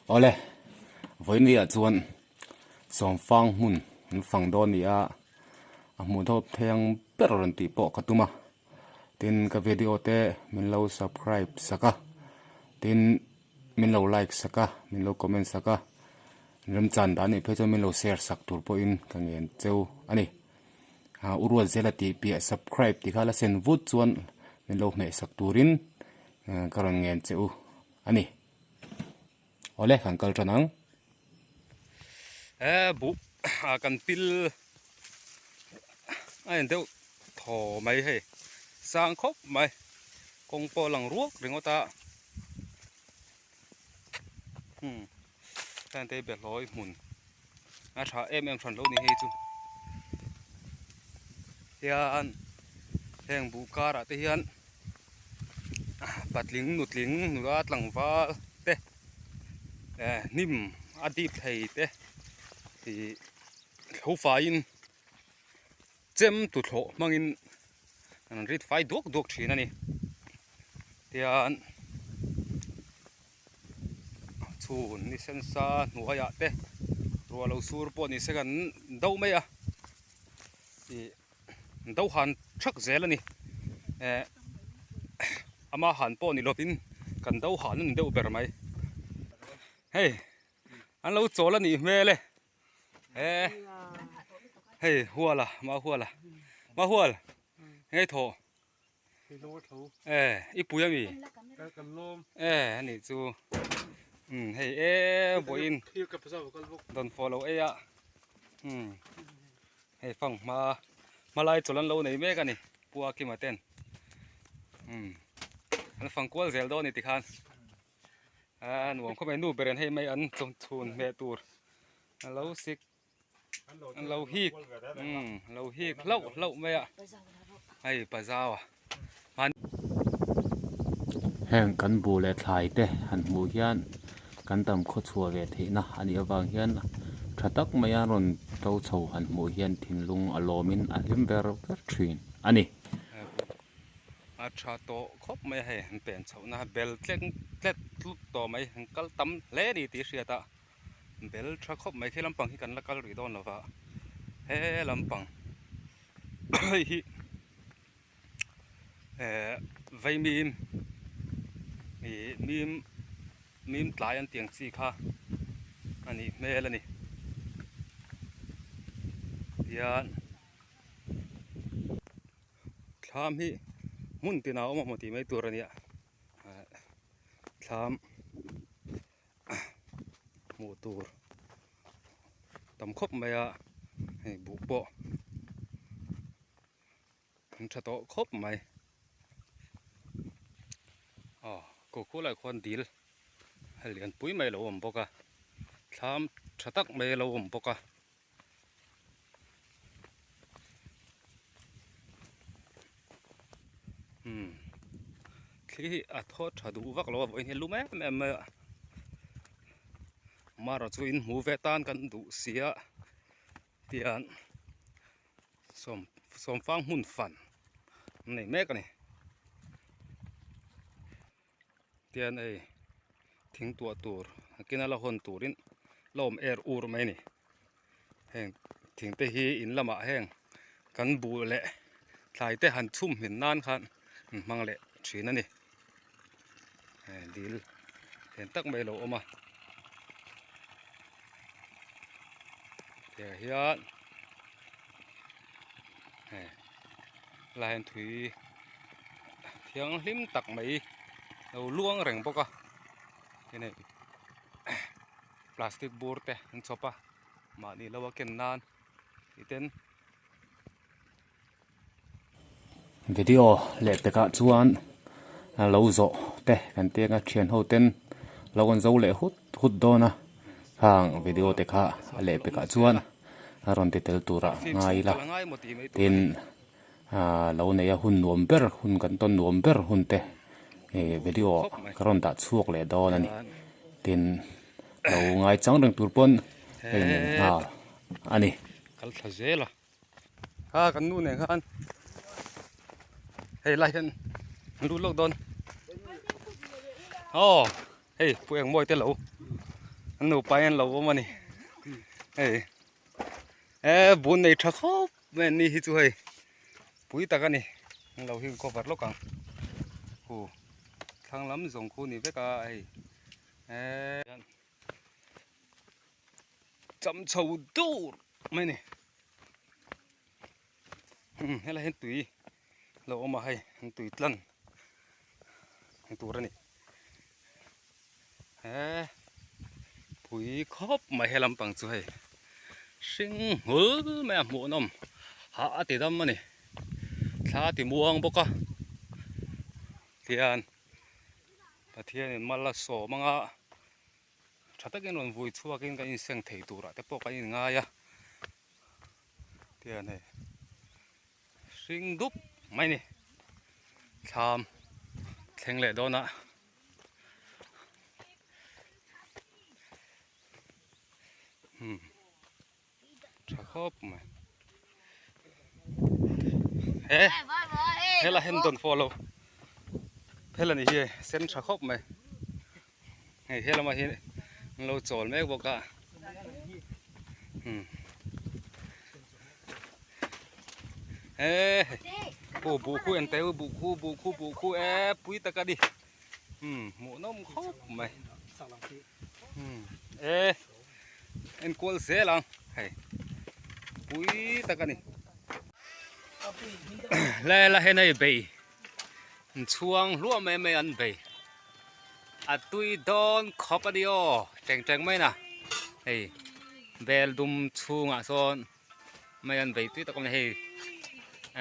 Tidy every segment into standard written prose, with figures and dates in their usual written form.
Awle, vawiin ah chuan sawmfang hmun an fang dawn a ni a, a hmuh dawp thei ang ber rawn tih pawh ka tum a, tin ka video te min lo subscribe sak a, tin min lo like sak a, min lo comment sak a, remchan dan nih phei chuan min lo share sak tur pawhin ka ngen cheu a ni. Ah u ruat zela tih piah subscribe tih kha la sen vut chuan min lo hmeh sak turin ka rawn ngen che u a ni. Awle kan kal tan ang. He buh ah kan pil a en deuh thaw mai hei sang khawp mai kawng pawh a lang ruak ringawt a umm heng te hi behlawi hmun a tha em em hran lo ni hei chu hian heng buh karah te hian. Patling nutling nula tlangval te eh hnim a dip thei te ih tho faiin chem tuthlawh hmangin an rit fai duak duak thin a ni tian chhun ni sen sa hnuaiah te ruah lo sur pawh ni se kan do mai a ih. Do han thak zel a ni eh ama han pawh ni lovin kan do han a ni deuh ber mai hei an lo chawl a nih hmel e eh hei huala mahuala mahual hei thaw eh i pui ami eh a nih chu umm hei e vawiin dawnfawh lo ei a umm. Hei fang hma hmalai chawlh an lo nei mek a ni Pu Akima ten umm an fang kual zel dawn a ni tikhan a nuam khawp mai nu ber in hei mai an chhun hmeh tur a lo sik an lo hik umm a lo hik hlauh hlauh mai a hei pazau a. Heng kan buh leh thlai te han hmuh hian kan tam khaw chhuah ve theihna a nih avang hian tha tak mai a rawn to chho han hmuh hian thinlung a lawmin a hlim ber ber thin a ni. A tha tawh khawp mai a hei an pen chhohna bel tleng tlet tlut tawh mai an kal tam hle a ni tih hriat a bel tha khawp mai khi lampang hi kan la kal rih dawn lo va he lampang hei hi. Eh vaimim ih mim mim tlai an tih ang chi kha a nih hmel a ni tihian thlam hi hmun tinah a awm a maw tih mai tur a nia eh thlam hmuh tur tam khawp mai a hei buh pawh. An tha tawh khawp mai. Aw ko khulai khuan dil a lian pui mai a lo awm bawk a thlam tha tak mai a lo awm bawk a. Umm thli hi a thaw tha duh vak lo a vawiin hi a lum em em mai a marawh chu in hmu ve tan kan duh si a tian. Sawm sawmfang hmun fan an nei mek a ni tian hei thing tuah tur a kina la hawn turin la awm er ur mai a ni heng thing te hi in lamah heng kan buh leh thlai te han chhum hmin nan khan an hmang leh thin a ni hei dil lian tak mai a lo awm a tiang hian hei lai hian thui thianghlim tak mai lo luang reng bawk a tin hei plastic bur te an chhawp a mahni lo a ken nan tih ten. Video leh pekah chuan lo zawh te kan ti anga thian ho ten lo an zo leh hut hut dawn a khang video te kha a leh pekah chuan a rawn ti tel turah ngai ila tin ah lo nei a hun nuam ber hun kan tawn nuam ber hun te ih video ka rawn dah chhuak leh dawn a ni tin lo ngaichang reng tur pawn hei nen nghal a ni. Kal thla zel a. Kha kan nu nen khan hei lai hian an lut lawk dawn aw hei pu eng mawi te lo An nupa hian lo awm a ni. Hei e bun nei tha khawp mai an ni hi chu hei pui tak a ni. An lo hi cover lawk ang. Hu thlang lam zawng khu ni vek a hei e cham chho dur mai a ni. Helai hian tui lo awm a hei an tui tlan ang tur a ni he pui khawp mai he lampang chu hei hring nghul mai a hmuhnawm hah a ti dam a ni thla a ti muang bawk a tihian Pathianin mal a sawm anga tha takin rawn vui chhuakin kan inseng thei turah te pawh kan inngai a. Tihian hei hring dup mai a ni thlam thleng leh dawn a umm tha khawp mai he helai hian dawn fawh lo hela ni hi sen tha khawp mai. Hei he lamah hian an lo chawl mek bawk a he aw buh khu en teh u buh khu buh khu buh khu e pui tak a ni hmuh nawm khawp mai e enkual zel ang hei pui tak a ni lela hian hei bei Chhuang hluah mai mai an bei. A tui dawn khawp a ni aw teng teng mai na. Hei bel dum chhungah sawn mai an bei tui tak a ni hei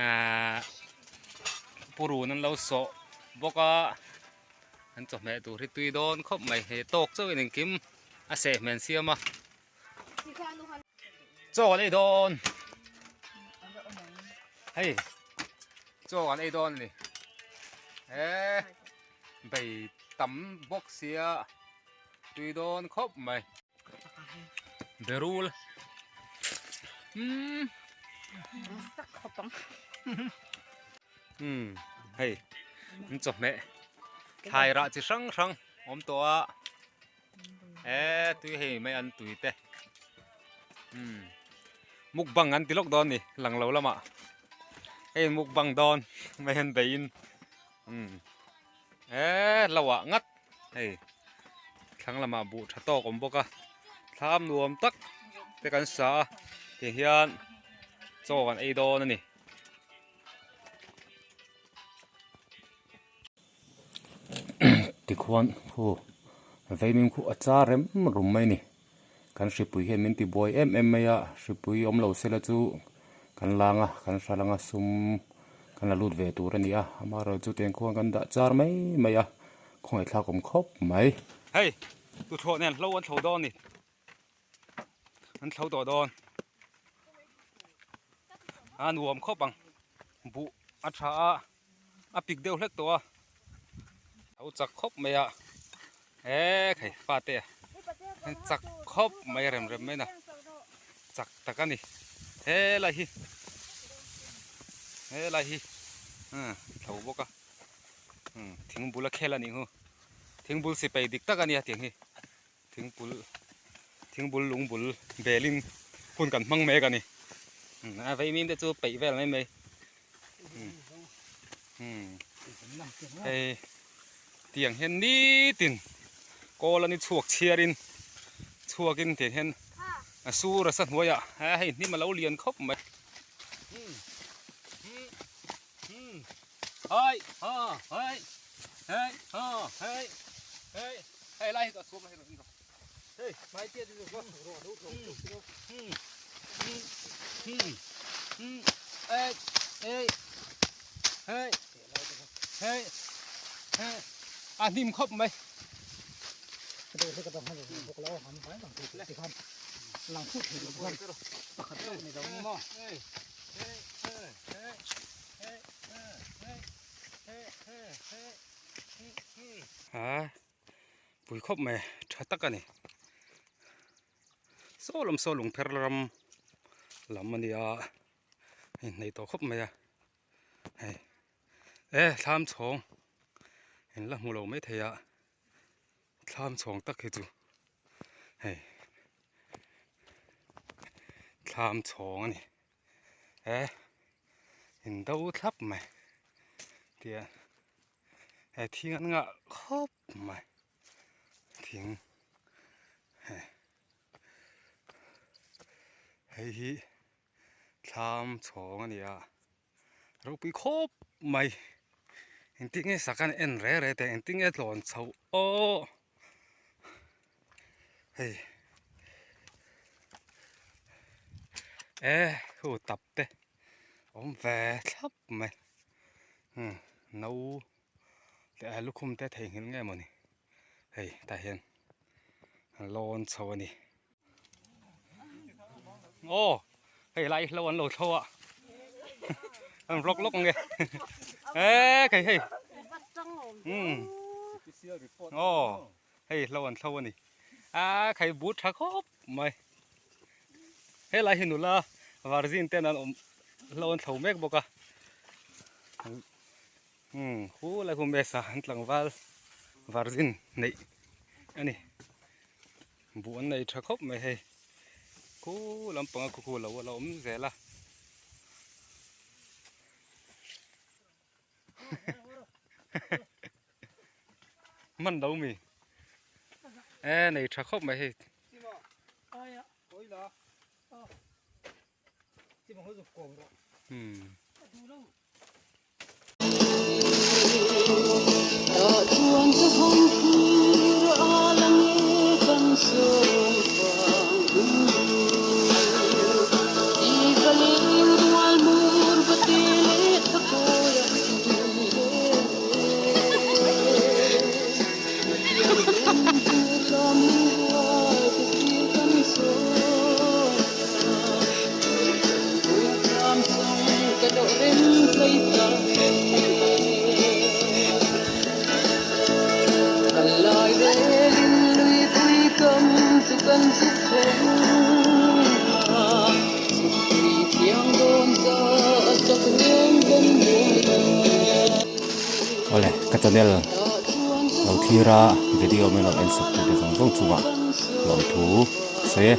ahh purun an lo sawh bawk a an chawhmeh tur hi tui dawn khawp mai hei tawk chauhin engkim a seh hmel siam a. Chaw an ei dawn hei chaw an ei dawn a ni he bei tam bawk sia tui dawn khawp mai berul umm umm hei an chawhmeh thlai rah chi hrang hrang awm tawh a. E tui hei mai an tui te umm mukbang an ti lawk dawn ni lang lo lamah hei mukbang dawn mai an bei in umm e lo ah ngat hei thlang lamah buh tha tawk awm bawk a thlam nuam tak te kan sa a tiang hian chaw kan ei dawn a ni. Tikhuan khu veimim khu a char rem rum mai a ni kan hripui hian min ti buai em em mai a hripui awm lo sela chu kan lang a kan hral anga sum kan la lut ve tur a ni a amaherawhchu chu tiang khuan kan dah char mai mai a khawngaihthlak awm khawp mai. Hei tuthlawh nen hlo an thlo dawn a ni an thlo tawh dawn a nuam khawp ang buh a tha a. a pik deuh hlek tawh a lo chak khawp mai a e khai fate a chak khawp mai rem rem mai na chak tak a ni helai hi helai hi thlo bawk a thing bul a khel a nih hu thing bul sipai dik tak a nia tiang hi thingpul thingbul lungbul belin hun kan hmang mek a ni a vei mim te chu peih vel mai mai hei tiang hian nitin kawl a ni chhuak chhiarin chhuakin tiang hian a sur a sa hnuaiah hei hnim a lo lian khawp mai. Hai ha hai hei ha hei hei hei lai hi ka suam hei hei mai tia chu ko ro ro ro hmm hmm hmm ei ei hei hei hei a hnim khawp mai lang phut thei lo khan pakhat chauh ni lo maw hei hei hei A pui khawp mai tha tak a ni saw lam saw lungpher ram lam a ni a hei hnaih tawh khawp mai a hei e thlam chhawng in la hmu lo maithei a thlam chhawng tak hi chu. Hei thlam chhawng a ni he in do thlap mai tia he thing an ngah khawp mai thing hei hei hi thlam chhawng a ni a ropui khawp mai engtin nge sak an en re re teh engtin nge tlawn chho aw hei e hu tap te awm ve thlap mai umm no leh a lukhum te theihnghilh nge mawni hei tah hian an lawn chho a ni. Aw hei lai hlo an lo thlo a an vlog lawk ange e kei hei umm aw hei hlo an thlo ani a khai but tha khawp mai helai hi nula varzin ten an awm hlo an thlo mek bawk a umm khu lai khu mesa an tlangval varzin neih ani. Buh an nei tha khawp mai hei khu lampanga khu khu lo a la awm zel a hman lo mi e nei tha khawp mai hei hmm. Awle ka channel lo thlir a video min rawn en sak tute zawng zawng chungah lawmthu ka sawi e.